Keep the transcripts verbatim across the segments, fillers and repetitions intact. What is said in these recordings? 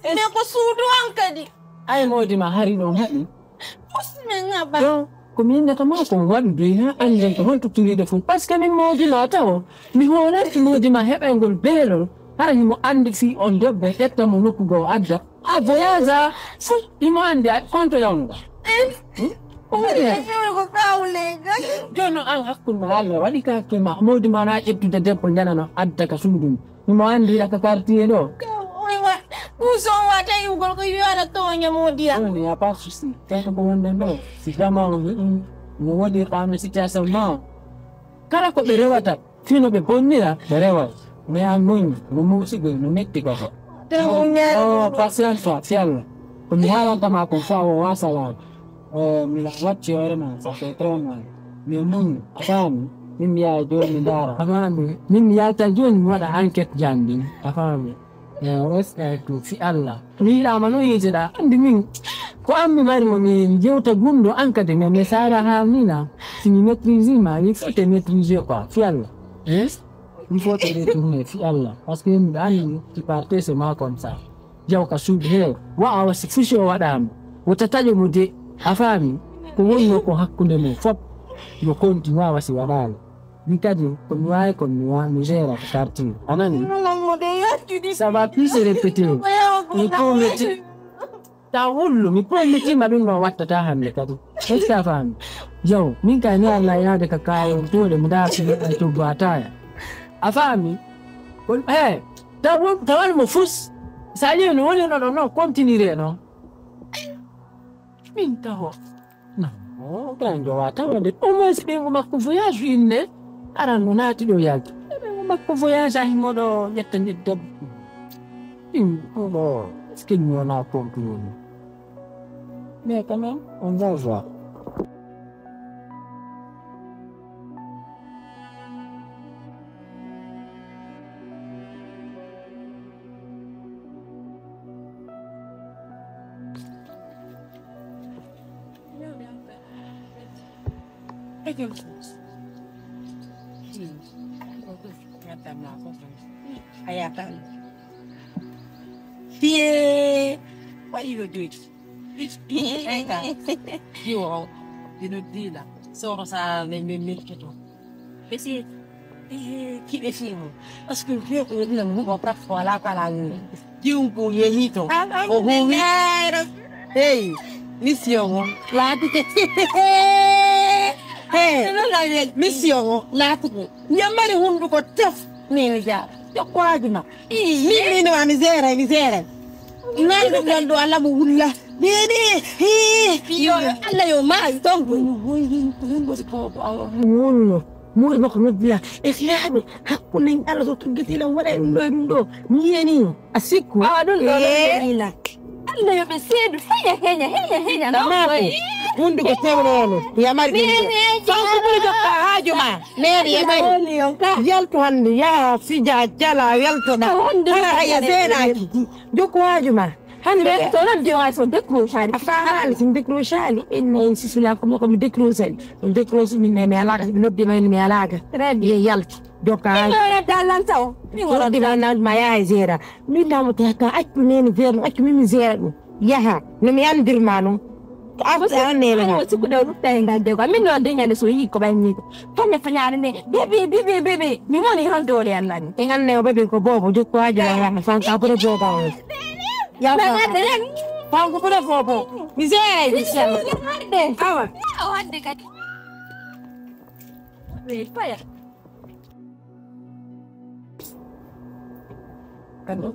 Mais ko suudu an kadi. Ay, moodi ma hari ɗon haɗi. Usmen aba. Ɗon, ko mi innata ma kon waɗude, ha annden ko honto tiriɗo fof. Parce que min moodi ma tawo, mi hoolaki moodi ma heɓaygol beelol. Hara himo anndi fii on debbo ƴetta mo nokku goo adda. A voyage a, fof himo anndi a konto yawnga. Jooni an hakkunde ma Allah waɗi ka hakke ma. Moodi ma na ƴettude debbo janano adda ka suudu. Himo anndi ka quartier ɗo. Oy wa, kuuso on wa tawi ugol ko wi'ata tooña moodi an. Ɗon, y a pas de souci. Tawi ko wonde ɗo. Si jama on wi'um, no woni ɗaano situation ma. Kala ko ɓe rewata, fino ɓe bonnira, ɓe reway. Mais an non, no muusi ɓe, no metti ko ko. Tawi on ñaari Oh, ɗum ɗo. Patience, si Allah. Ko mi haalanta ma kon fa o wasalaade. Eh, mi la watti hoore ma, ça fait très mal. Mais muñ, a faami? Min mi yaha jooni mi ndaara. A faami? Min mi yalta jooni mi waɗa enquête jam ɗin. A faami? Eh, o respect tout, fi Allah. Mi yiɗaama no yiiteɗaa. Anndi min, ko an mi mari mo mi jewta gunndo an kadi, mais mi saara haa mina. Si mi maîtrise ma, il faut te maîtriser quoi, fi Allah. Hein? Il faut te retourner, fi Allah. Parce que mi anndi, tu partais, c'est moi comme ça. Jaw ka suudu hee, wa'a wa si fusi o waɗaama. Wota taƴo mo de, a faami? Ko wonnoo ko hakkunde mon fop, yo konti wawa si waɗaali. Min kadi, ko mi waawi kon mi wa-, mi gère ko quartier. A nani? Ça va plus se répéter. Mi prometti. Ta wullu, mi prometti ma ɗum ɗon wattata hannde kadi. Est-ce que a faami? Jaw, min kay mi alla yaade ka kaayon toole, mi daa si neɗɗo tuggo ataya. A faami? Ko, he, Tawa, tawa mo fus. Sa ƴeewi no woni no ɗon, no continue non. Min taho. Non, kan jowa tawa de. Au moins ɓe ngo makko voyage inne. Aran no naati ɗo yalta. Ɓe ngo makko voyage ahi mo ɗo yetta nde debbo. Ɗin ko ɗo. Est-ce que mi wona continue? Mais quand même, on va voir. Fie, what you doing? Jiwo, dino dila. Soro sa me, me, me, keto. Besi, eh, kiɓe fimo. Parce que fiye ko yedina mo ko parfois la kala ni. Jiwum ko yehi to. O huwi. Hey, mission o. Laati. Hey, mission o. Laati. Yamari hunduko tef. Ni ja. Yo kwajuma. Min, min, wa mi zera, mi zera. Nan ɗum nan ɗo Alla mo wulla. Nene, hee. Yo, yo, Alla yo maayi ton. Wonno, moori makko noddiya. E fiyaaɓe, hakkunde Alla so tuggiti lan waɗa ɗum ɗo e ɗum ɗo. Mi yiyani. A sikku? Awa ɗum ɗo, ɗum ɗo ila. Alla yo ɓe seedu. Heña, heña, heña, heña. Non, maa ko. Hunduko tewnono. Yamari ɗum ɗo. Nene, fanko ɓuri jokka haaju ma. Mary e Mari. Yaltu hannde, yaa fija, jala, weltoɗa. Hara haya seenaaki. Jokku haaju ma. Hannde to noddi o ay so décrochali. A faamaali so décrochali. Inna en sisila ko mi décrochali. Décroche min ne mi alaaka, mi noddi ma mi alaaka. Très bien. Ye yaltu. Jokka haaju. Min wona dalanta o. Min wona dalanta o. Ma yaa e zera. Min namo te ka accu nene zera, accu min mi zera ɗum. Yaha, no mi anndirma non. Ko arti an nene ma. Ko sikkude o ɗuɗɗa e ngal dego. Min noon de ñande so yii ko ɓay ni. Fane fañaare nde. Bebe, bebe, bebe. Mi woni hon doole Allah ni. E an ne o bebe ko bobo jokko ajo la yaha. Fan ka bure boba o. Ya fa. Fan ko bure bobo. Mi zere mi zere. Awa. Awa de kadi. Be paya. Allo.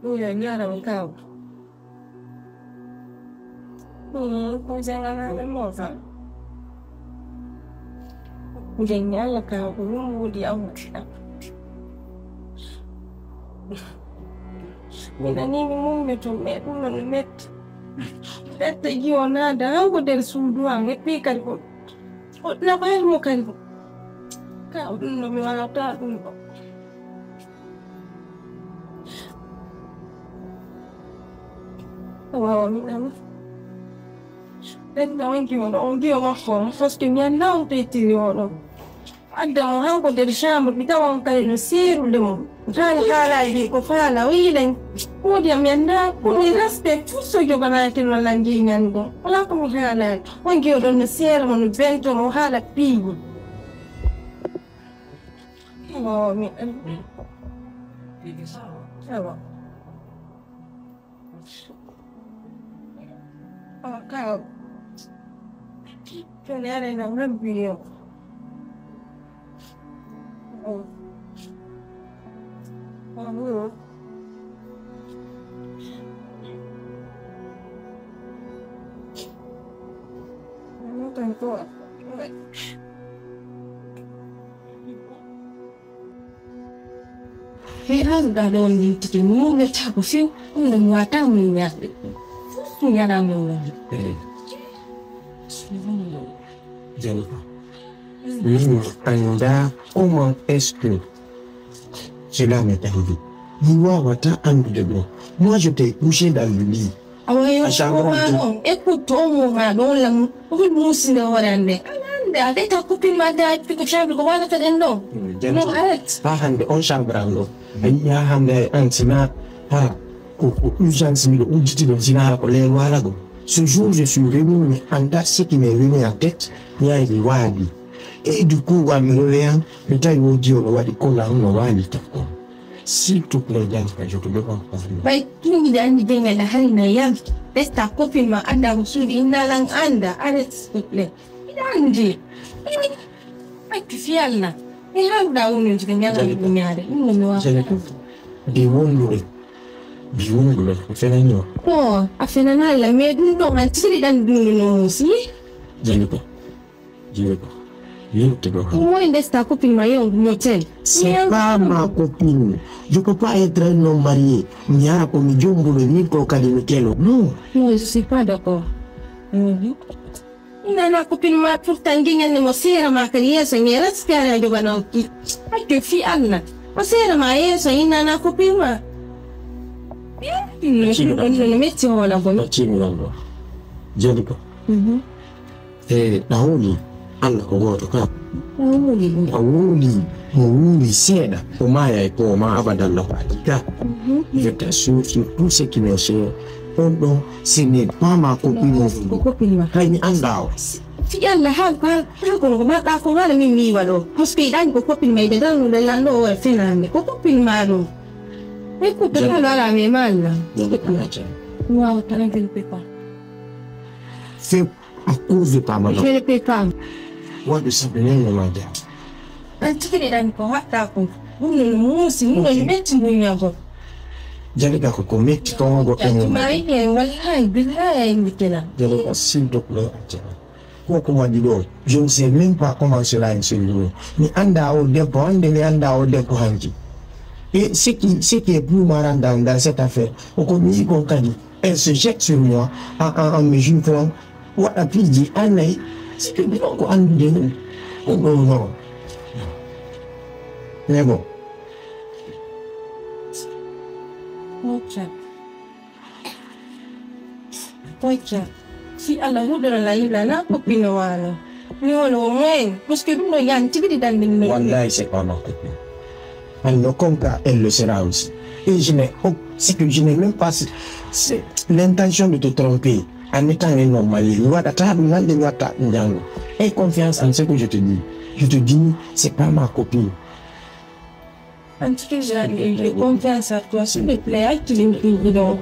Ɗum yo ñaanal kaaw. Ɗum ko janganaɓe moofa. Nde ñaala kaaw ko ɗum woni awuɗa. Mina ni mi mummi to me ɗum no metti. Ɓette jiwo naada hanko nder suudu am e ɓii kadi ko. O nafaani mo kadi. Ka o ɗum no mi wawata ɗum ɗo. Wawa mi ɗama. Ɓen ɗo on jiwo ɗo, on jiwo makko on, parce que mi anndaa on to ittiri o ɗo. Adda on hanko nder chambre, mi tawa on kadi no seerude mo. Haali haalaaji ɗi ko faala, o yiilan. Moodi am, mi anndaa ko mi respect tout so joganaaki no lanndi ñande. Walaa ko mi haalaani. On ngi'oɗon no seera mo, no bento mo, haala piiji. Oh, mi, ewa. Oh, ka. Ko neere na ngam biyo. Oh. Oh, oh. Hey, an ɗa ɗon yimtude mi wonataako few, ɗum ɗon wata min ñaɗde. Fof mi ñaɗa min wonde. Jani, min annda comment est-ce que cela m'est arrivé. Mi wawata anndude ɗum. Moi, je t'ai couché dans le lit. Awa yo, a chambre on ɗon, écoute, on moment ɗon lam, ko ɓe muusinde hoore an nde. An hannde, a ɓeta copine ma, a ɓeta ko chambre ko waalata ɗen ɗon. Mm, non, arrête. Haa hannde, on chambre an ɗon. A yi'i haa hannde, an sinaa, haa, ko, ko urgence miɗo udditi ɗon, sinaa ko leel waala ɗon. Ce jour, je suis revenu, mi annda ce qui m'est venu en tête, mi yahi mi waali. Et du coup, wa mi revenant, mi tawi woodi o ɗo waɗi kola, no waali takko. S'il te plaît, Jalika, je te demande pardon. Ɓay tun miɗa anndi Dengel hari na yam. Ɓesta copine ma annda ko suuɗi inna lan annda. Arrête, s'il te plaît. Miɗa anndi. Accu fi Allah. Mi hawɗa wonnude ko ñalawma Jalika. Ñaare. Ɗum no mi wawa. Jalika. Di wondude. Di wondude. Ko fenani o. Ko a fenana Allah, mais ɗum ɗon an tigi ɗan ɗum no muusi. Jalika. Diego, yimɓe ɗo. Moy ndesta copine ma yo motel. C'est pas ma copine. Je peux pas être un homme marié. Mi yara ko mi jombuɗo min ko kadi mi kelo. Non. Non, je suis pas d'accord. Mhm. Nana copine ma pourtant ngiñanni mo seera ma kadi yeeso nge respect a jogano ki. Accu fi Allah. O seera ma yeeso innana copine ma. Acci mi ɗon. Ɗum no metti hola ko. Acci mi ɗon ɗo. Jeli ko. Mhm. E a wowlii, Allah ko gooto kan. A wowlii ɗum. A wowlii, mo wuuri seeɗa, o maayay ko o maa abadan no faati ka. Mhm. Je t'assure sur tout ce qui m'est cher. On ɗon, ce n'est pas ma copine. Ko copine ma. Hay mi anndaa o. Fi Allah, haal ko, haal, haal ko, ko mbaɗɗaa ko, haala min mi yiwa ɗo. Parce que ɗaani ko copine ma, ɓe darnude lanɗo o e fenaande. Ko copine ma ɗo. Écoute, haal alaa mais ma Allah. Waaw, tan a gën pepa. Fépp. À cause de ta maman. Je ne peux pas. Waɗu sabu nenne ma jam. An tigi ɗan ko haɗɗa ko. Ɗum no muusi, ɗum no metti nduña ko. Jalika ko, ko metti ko on goɗɗo mum. Tuma yiɗi en, wallahi, billahi, en mitela. Jalika, s'il te plaît, Jalika. Ko ko waɗi ɗo, je ne sais même pas comment cela est arrivé. Mi annda o debbo hannde, mi annda o debbo hanki. Et ce qui, ce qui est plus marrant dans, dans cette affaire, ko ko mi yi'i kon kadi, elle se jette sur moi en, en, en me giflant. Waɗa piiji annayi, si ɓe ɗon ko anndude non. Ko ɗo non. Mais bon. Pocca. Pocca. Si Allah huɗoro la yilla na koppino wano. Mi wolo moyen. Parce que ɗum ɗo yani tigi ɗi ɗan ɗin. Wallahi, c'est pas ma copine. Elle me comprend, elle le sera aussi. Et je n'ai au-, c'est que je n'ai même pas ce, ce, l'intention de te tromper en étant un homme marié. Mi waɗata ɗum hannde, mi watta ɗum janngo. Aie confiance en ce que je te dis. Je te dis, c'est pas ma copine. En tout cas, j'ai, j'ai confiance en toi. S'il te plaît, accu ɗin piiji ɗo.